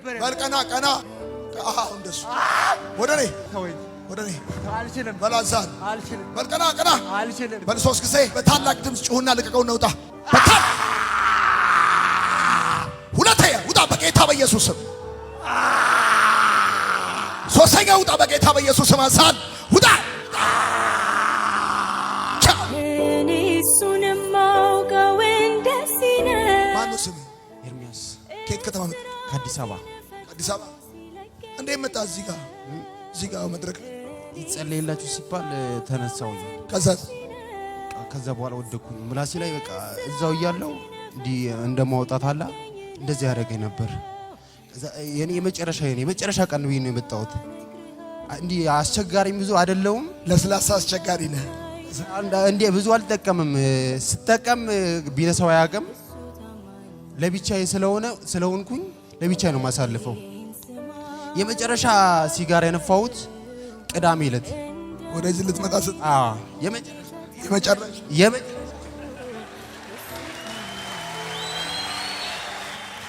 በል ቀና ቀና። አዎ እንደሱ። ወደ እኔ፣ ወደ እኔ። አልችልም። በል አዛል። አልችልም። በል ቀና ቀና። አልችልም። በል ሶስት ጊዜ በታላቅ ድምፅ ጩሁና ልቀቀውና ውጣ። በታል ሁለተኛ ውጣ በጌታ በኢየሱስ ስም። ሶስተኛ ውጣ በጌታ በኢየሱስ ስም። አዛል ውጣ። እኔ እሱን የማውቀው እንደዚህ ነው። ማነው ስምህ? ኤርሚያስ። ከየት ከተማ መጣ? ከአዲስ አበባ። አዲስ አበባ። እንዴት መጣ? እዚህ ጋር መድረክ ላይ? ይጸለይላችሁ ሲባል ተነሳሁኝ። ከዛ? ከዛ በኋላ ወደኩኝ። ምላሴ ላይ በቃ እዛው እያለሁ እንዲህ እንደማውጣት አላ እንደዚህ ያደረገኝ ነበር። ከዛ የኔ የመጨረሻ ቀን ብዬ ነው የመጣሁት። እንዲህ አስቸጋሪም ብዙ አይደለሁም። ለስላሳ አስቸጋሪ ነህ። እንዲህ ብዙ አልጠቀምም። ስጠቀም ቢነሳው አያውቅም። ለብቻዬ ስለሆንኩኝ ለብቻዬ ነው የማሳልፈው። የመጨረሻ ሲጋራ የነፋሁት ቅዳሜ ዕለት። ወደዚህ ልትመጣ ስት አዎ፣ የመጨረሻ። የመጨረሻ። የመጨረሻ።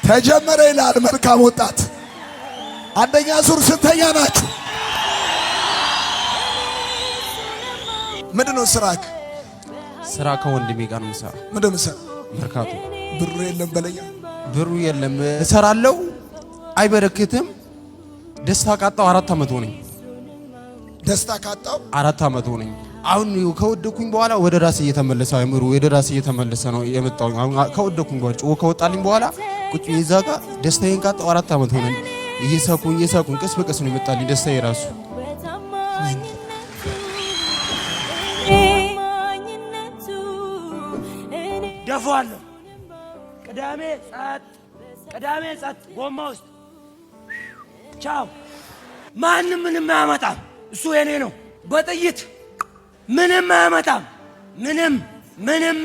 ተጀመረ ይላል። መልካም ወጣት፣ አንደኛ ዙር ስንተኛ ናችሁ? ምንድን ነው ስራክ? ስራ ከወንድሜ ጋር ነው የምሰራው። ምንድን ነው የምትሰራው? መርካቶ። ብሩ የለም በለኛ። ብሩ የለም። እሰራለሁ፣ አይበረክትም። ደስታ ካጣው 4 ዓመት ሆነኝ። ደስታ ካጣው 4 ዓመት ሆነኝ። አሁን ከወደኩኝ በኋላ ወደ ራሴ እየተመለሰ፣ አይምሮ ወደ ራሴ እየተመለሰ ነው የመጣው። አሁን ከወደኩኝ በኋላ፣ ጮህ ከወጣልኝ በኋላ ቁጭ ብዬ እዛ ጋር ደስታዬን ካጣው 4 ዓመት ሆነኝ። እየሳኩኝ እየሳኩኝ ቀስ በቀስ ነው የመጣልኝ ደስታዬ ራሱ። ታማኝነቱ እኔ ደፋዋለሁ። ቅዳሜ ጸጥ፣ ቅዳሜ ጸጥ፣ ጎማ ውስጥ ቻው። ማንም ምንም አያመጣም። እሱ የኔ ነው። በጥይት ምንም አያመጣም። ምንም ምንም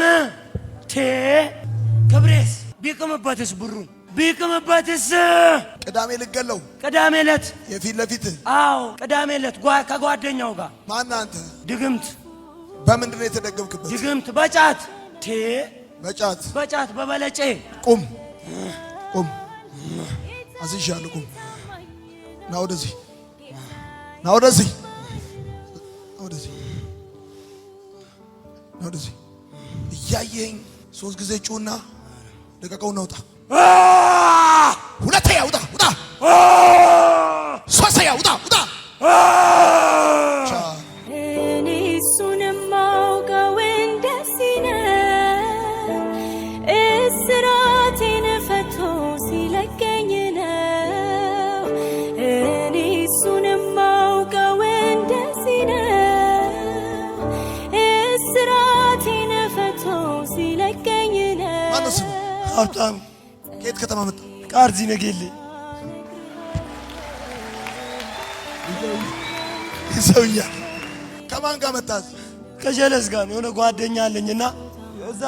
ቴ ክብሬስ ቢቅምበትስ፣ ብሩን ቢቅምበትስ? ቅዳሜ ልገለው? ቅዳሜ ዕለት። የፊት ለፊት? አዎ፣ ቅዳሜ ዕለት ከጓደኛው ጋር። ማን አንተ? ድግምት። በምንድን ነው የተደገምክበት? ድግምት በጫት ቴ። በጫት? በጫት፣ በበለጬ። ቁም ቁም፣ አዝዣለሁ። ቁም። ና ወደዚህ፣ ና ወደዚህ፣ ና ወደዚህ፣ ና ወደዚህ። እያየኸኝ ሶስት ጊዜ ጩና ልቀቀውና ውጣ። ሁለተኛ ውጣ፣ ውጣ። ሶስተኛ ውጣ፣ ውጣ። ቻው። እኔ እሱን የማውቀው እንደዚህ ነው። እስራቴን ፈቶ ሲለቀኝ ነው። እኔ እሱን የማውቀው እንደዚህ ነው። እስራቴን ፈቶ ሲለቀኝ ነው። ማነው ስሙ? ሀብታሙ። ከየት ከተማ መጣ? ቃርዚ ነገሌ። ይሰውያል። ከማን ጋር መጣ? ከጀለስ ጋር ነው። የሆነ ጓደኛ አለኝና እዛ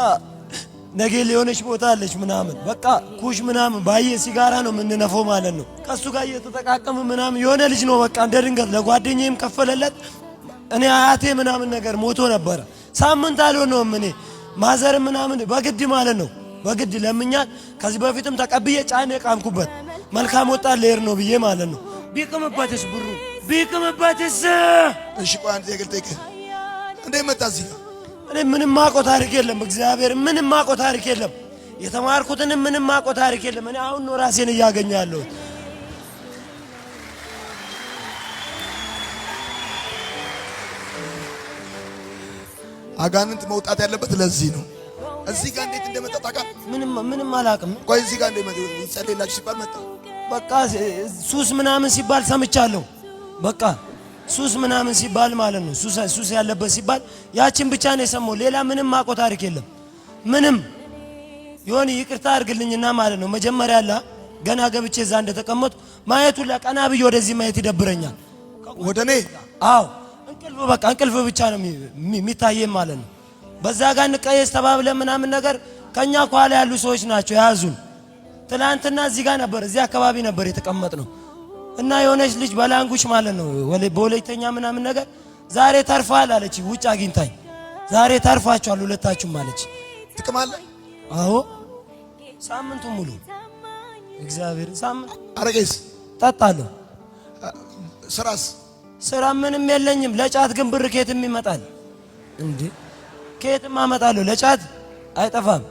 ነገሌ የሆነች ቦታ አለች ምናምን፣ በቃ ኩሽ ምናምን ባየ ሲጋራ ነው የምንነፈው ማለት ነው። ከእሱ ጋር እየተጠቃቀም ምናምን የሆነ ልጅ ነው፣ በቃ እንደ ድንገት ለጓደኛዬም ከፈለለት። እኔ አያቴ ምናምን ነገር ሞቶ ነበረ። ሳምንት አልሆነውም። እኔ ማዘር ምናምን በግድ ማለት ነው፣ በግድ ለምኛል። ከዚህ በፊትም ተቀብዬ ጫኔ ቃምኩበት። መልካም ወጣት ልሄድ ነው ብዬ ማለት ነው። ቢቅምበትስ፣ ብሩ ቢቅምበትስ? እሺ ቆይ፣ አንድ ጥያቄ ልጠይቅህ። እንዴት መጣ እዚህ ጋር? እኔ ምንም ማውቀው ታሪክ የለም። እግዚአብሔር፣ ምንም ማውቀው ታሪክ የለም። የተማርኩትንም ምንም ማውቀው ታሪክ የለም። እኔ አሁን ነው ራሴን እያገኘሁ ያለሁት። አጋንንት መውጣት ያለበት ለዚህ ነው። እዚህ ጋር እንዴት እንደመጣ ታውቃለህ? ምንም ምንም አላውቅም። ቆይ፣ እዚህ ጋር እንዴት መጣ? ይጸለይላችሁ ሲባል መጣ። በቃ ሱስ ምናምን ሲባል ሰምቻለሁ። በቃ ሱስ ምናምን ሲባል ማለት ነው፣ ሱስ ሱስ ያለበት ሲባል ያችን ብቻ ነው የሰማው። ሌላ ምንም ማውቀው ታሪክ የለም። ምንም የሆነ ይቅርታ አድርግልኝና ማለት ነው። መጀመሪያ ላ ገና ገብቼ እዛ እንደተቀመጥኩ ማየቱ ቀና ብዬ ወደዚህ ማየት ይደብረኛል። ወደ እኔ? አዎ፣ እንቅልፍ፣ በቃ እንቅልፍ ብቻ ነው የሚታየኝ ማለት ነው። በዛ ጋር እንቀየስ ተባብለን ምናምን ነገር ከኛ ከኋላ ያሉ ሰዎች ናቸው የያዙን። ትናንትና እዚህ ጋር ነበር፣ እዚህ አካባቢ ነበር የተቀመጥነው እና የሆነች ልጅ በላንጉች ማለት ነው፣ በወላይተኛ ምናምን ነገር ዛሬ ተርፋል አለች። ውጭ አግኝታኝ ዛሬ ተርፋችኋል ሁለታችሁም አለች። ጥቅም አለ። አዎ፣ ሳምንቱ ሙሉ። እግዚአብሔር ሳምንት አረቄስ ጠጣለሁ። ስራስ? ስራ ምንም የለኝም። ለጫት ግን ብር ከየትም ይመጣል እንዴ? ከየትም አመጣለሁ። ለጫት አይጠፋም።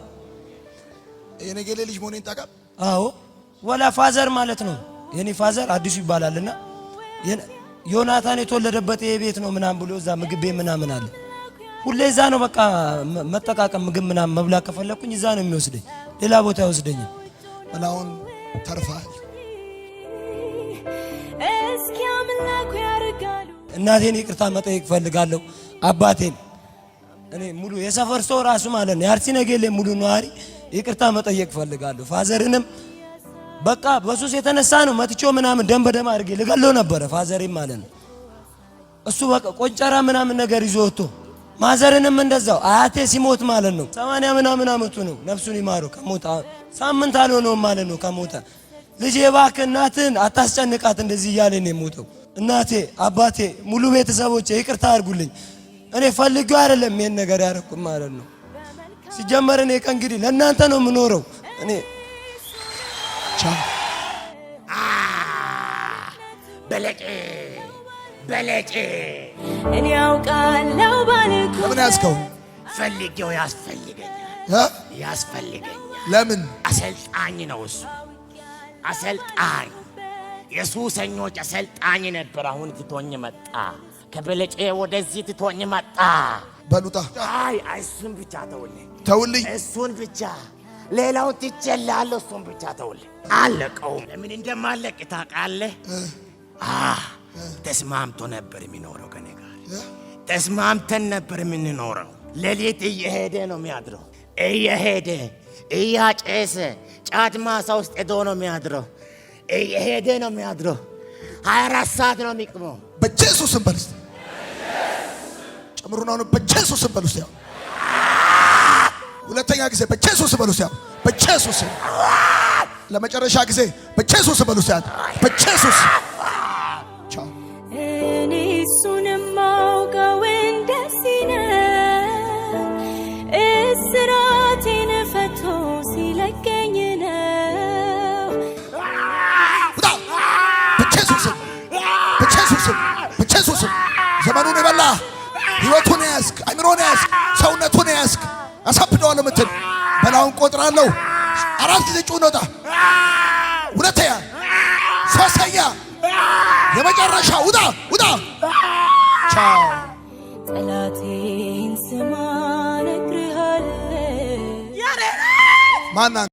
የነገሌ ልጅ መሆኔን ታውቃለህ? አዎ ወላ father ማለት ነው። የኔ father አዲሱ ይባላልና ዮናታን የተወለደበት ይሄ ቤት ነው ምናምን ብሎ እዛ ምግብ ቤት ምናምን አለ። ሁሌ እዛ ነው በቃ መጠቃቀም ምግብ ምናምን መብላት ከፈለኩኝ እዛ ነው የሚወስደኝ፣ ሌላ ቦታ አይወስደኝም። በላውን ተርፈሃል። እስኪ አምላኩ ያርጋሉ። እናቴን ይቅርታ መጠየቅ እፈልጋለሁ። አባቴን እኔ ሙሉ የሰፈር ሰው ራሱ ማለት ነው የአርሲ ነገሌ ሙሉ ነዋሪ ይቅርታ መጠየቅ እፈልጋለሁ። father ንም በቃ በሱስ የተነሳ ነው መትቼው ምናምን ደም በደም አድርጌ ልገለው ነበረ father ኤም ማለት ነው። እሱ በቃ ቆንጨራ ምናምን ነገር ይዞ ወጥቶ mother ንም እንደዛው አያቴ ሲሞት ማለት ነው 80 ምናምን አመቱ ነው ነፍሱን ይማረው ከሞተ ሳምንት አልሆነውም ማለት ነው ከሞተ። ልጄ እባክህ እናትህን አታስጨንቃት እንደዚህ እያለ ነው የሞተው። እናቴ አባቴ፣ ሙሉ ቤተሰቦቼ ይቅርታ አድርጉልኝ። እኔ ፈልጌው አይደለም ይሄን ነገር ያደረኩት ማለት ነው። ሲጀመር እኔ ከእንግዲህ ለእናንተ ነው የምኖረው። እኔ ቻው። በለጬ በለጬ እኔ ያውቃለሁ ባልኩ ለምን ያዝከው? ፈልጌው ያስፈልገኛል እ? ያስፈልገኛል። ለምን አሰልጣኝ ነው እሱ፣ አሰልጣኝ የሱሰኞች አሰልጣኝ ነበር። አሁን ትቶኝ መጣ። ከበለጬ ወደዚህ ትቶኝ መጣ። በሉጣ አይ አይ፣ እሱን ብቻ ተውልኝ፣ ተውልኝ። እሱን ብቻ ሌላውን ትቼልሃለሁ። እሱን ብቻ ተውልኝ። አለቀውም። ለምን እንደማለቅ ታውቃለህ? ተስማምቶ ነበር የሚኖረው ከኔ ጋር ተስማምተን ነበር የምንኖረው። ሌሊት እየሄደ ነው የሚያድረው፣ እየሄደ እያጨሰ ጫት ማሳ ውስጥ ሄዶ ነው የሚያድረው፣ እየሄደ ነው የሚያድረው። 24 ሰዓት ነው የሚቅመው። በኢየሱስ ስም በል እስቲ። ጨምሩና አሁን በኢየሱስ ስም በል እስቲ። ያው ሁለተኛ ጊዜ በኢየሱስ ስም በል እስቲ። ያው በኢየሱስ ስም ለመጨረሻ ጊዜ በኢየሱስ ስም በል እስቲ። ያው በኢየሱስ ቻው። እኔ እሱን የማውቀው እንደዚህ ነው። እስራቴን ፈቶ ሲለቀኝ ነው። ውጣ! በኢየሱስ ስም በኢየሱስ ስም በኢየሱስ ስም ዘመኑን የበላ ህይወቱን የያዝክ አይምሮን የያዝክ ሰውነቱን የያዝክ አሳብደዋለሁ የምትል በላውን ቆጥራለሁ። አራት ጊዜ ጩኸት ወጣ። ሁለተኛ፣ ሶስተኛ፣ የመጨረሻ ውጣ ውጣ። ቻው። ጠላቴን ስማ እነግርሃለሁ። ማን አንተ?